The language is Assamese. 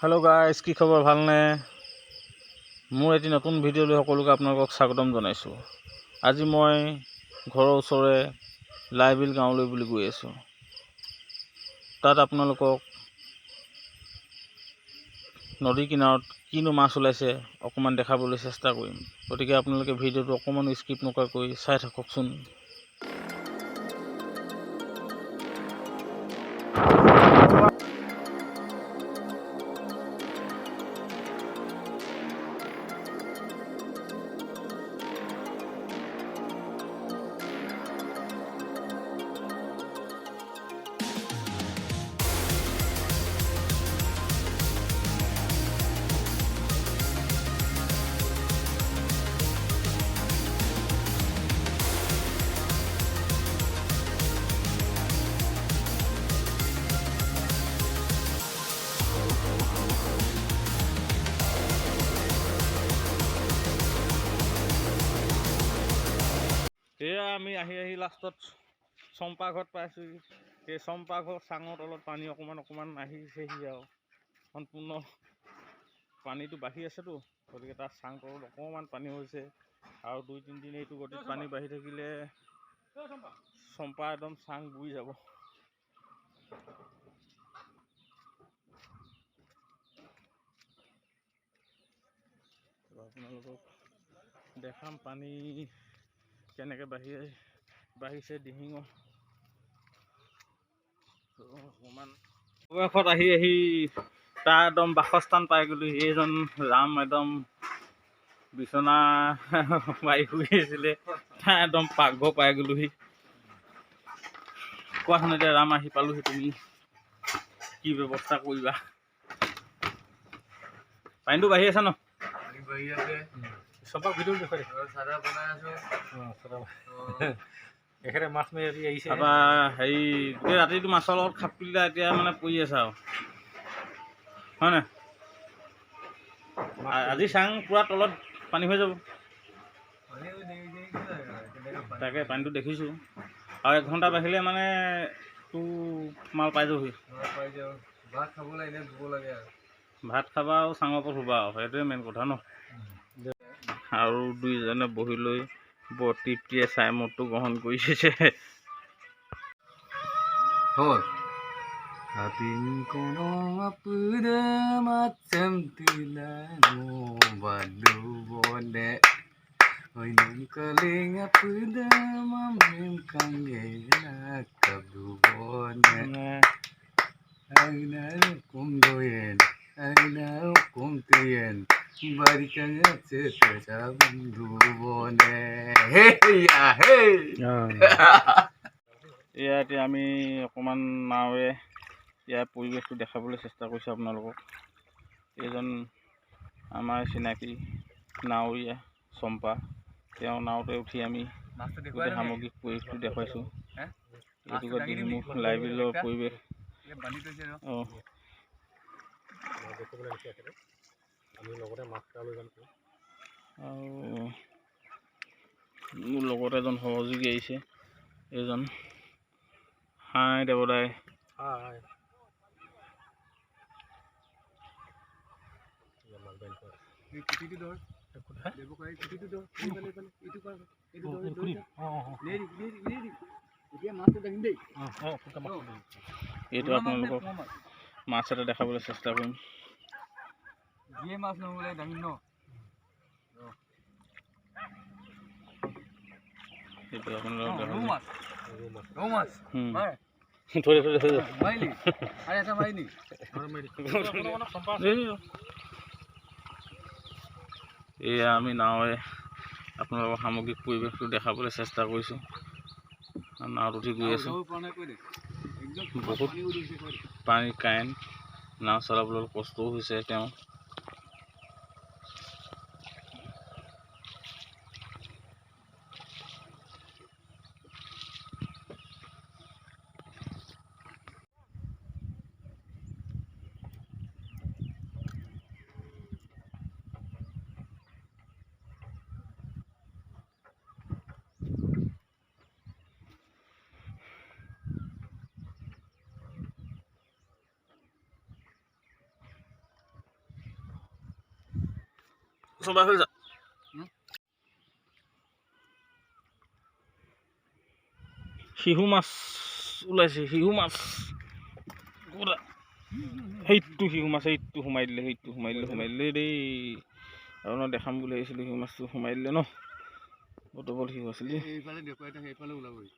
হেল্ল' গাইজ, কি খবৰ, ভালনে? মোৰ এটি নতুন ভিডিঅ'লৈ সকলোকে আপোনালোকক স্বাগতম জনাইছোঁ। আজি মই ঘৰৰ ওচৰৰে লাইবিল গাঁৱলৈ বুলি গৈ আছোঁ। তাত আপোনালোকক নদীৰ কিনাৰত কিনো মাছ ওলাইছে অকণমান দেখাবলৈ চেষ্টা কৰিম। গতিকে আপোনালোকে ভিডিঅ'টো অকণমানো স্কিপ নকৰাকৈ চাই থাককচোন। এয়া আমি আহি আহি লাষ্টত চম্পা ঘৰত পাইছোঁহি। সেই চম্পা ঘৰ চাঙৰ তলত পানী অকণমান অকণমান আহিছেহি আৰু সম্পূৰ্ণ পানীটো বাঢ়ি আছেতো, গতিকে তাৰ চাং তলত অকণমান পানী হৈছে। আৰু 2-3 দিন এইটো গতিত পানী বাঢ়ি থাকিলে চম্পা একদম চাং বুৰি যাব। আপোনালোকক দেখাম পানী কেনেকৈ বাঢ়িছে দিহিঙৰ। অকণমান অৱশেষত আহি আহি তাৰ একদম বাসস্থান পাই গ'লোঁ। এইজন ৰাম একদম বিচনা পাৰি শুই আছিলে, তাৰ একদম পাকঘৰ পাই গ'লোহি। কোৱাচোন, এতিয়া ৰাম আহি পালোহি, তুমি কি ব্যৱস্থা কৰিবা? পানীটো বাঢ়ি আছে ন? পানী বাঢ়ি আছে। চম্পাক ভিডিঅ' দেখুৱাই দে। চাদা বনাই আছো। অঁ, চাদা। এখেতে মাছ মাৰি আহিছে। তাৰপৰা হেৰি, গোটেই ৰাতিটো মাছৰ লগত খাপ পিলা, এতিয়া মানে পৰি আছে আৰু, হয় নাই? আজি চাং পূৰা তলত পানী হৈ যাব। পানী দেখিছে। তাকে পানীটো দেখিছোঁ। আৰু 1 ঘণ্টা বাঢ়িলে মানে তোৰ মাল পাই যাবহি। পাই যাওঁ। ভাত খাবলৈ এনে ধুব লাগে আৰু। ভাত খাবা আৰু চাঙৰ ওপৰত শুবা আৰু, সেইটোৱে মেইন কথা ন। আৰু দুইজনে বহি লৈ বৰ তৃপ্তিৰে চাই মদটো গ্ৰহণ কৰিছে। হ'ল। Kapin kono apuda macam tilano badu bone Oinum kaling apuda mamem kangela kabdu bone Aina kum doyen aina kum tiyen বারিকাং আছে তেজা বন্ধু বনে হে ইয়া হে। এয়া এতিয়া আমি অকণমান নাৱেৰে ইয়াৰ পৰিৱেশটো দেখাবলৈ চেষ্টা কৰিছোঁ আপোনালোকক। এইজন আমাৰ চিনাকি নাৱৰীয়া চম্পা, তেওঁ নাৱতে উঠি আমি মাছটো গোটেই সামগ্ৰিক পৰিৱেশটো দেখুৱাইছোঁ। হে? এইটো দিহিংমুখ লাইবিলৰ পৰিৱেশ। বান্ধি থৈছে ন? অঁ। দেখুৱাবলৈ আহিছে এখেতে, আমি লগতে মাছ এটা লৈ যাম। আৰু মোৰ লগত এজন সহযোগী আহিছে, এইজন। হাই দেৱদাই। হাই। মাছ বান্ধি থোৱা আছে। এই খুঁটিটো ধৰ। কোথায়? দেৱকা, এই খুঁটিটো ধৰ। এইফালে, এইফালে, এইটো পাৰ, এইটো ধৰ, অঁ, ধৰি খুঁটি। থাক। অঁ। নেৰি, নেৰি, নেৰি। এতিয়া মাছটো দাঙিম দেই। অঁ, খুটা মাছ। এইটো মোৱা মাছ নে আপোনালোকক পোৱা মাছ? মাছ এটা দেখাবলৈ চেষ্টা কৰিম। যিয়ে মাছ নহ'লে দাঙিম ন। এইটো আপোনালোকক ৰৌ দেখাবলৈ মাছ, ৰৌ মাছ। মাৰ। থৈ দে, থৈ দে, থৈ দে। মাৰিলি? আৰু এটা মাৰিলি? চম্পা। এয়া আমি নাৱেৰে আপোনালোকৰ সামগ্ৰিক পৰিৱেশটো দেখাবলৈ চেষ্টা কৰিছোঁ। নাৱত উঠি গৈ আছোঁ। যাব পৰা নাই, কৈ দে। একদম বহুত পানী উঠিছে, কৈ দে। পানী কাৰেণ্ট, নাও চলাবলৈ অলপ কষ্টও হৈছে তেওঁ। চম্পা এইফালে যা। শিহু মাছ ওলাইছে, শিহু মাছ। ক'ত? সেইটো শিহু মাছ, সেইটো সোমাই দিলে, সেইটো সোমাই দিলে, সোমাই দিলে দেই। আৰু ন দেখাম বুলি ভাবিছিলোঁ, শিহু মাছটো সোমাই দিলে ন। বটবল শিহু আছিল দেই। এইফালে দেখুৱাই থাক, সেইফালে ওলাবহি।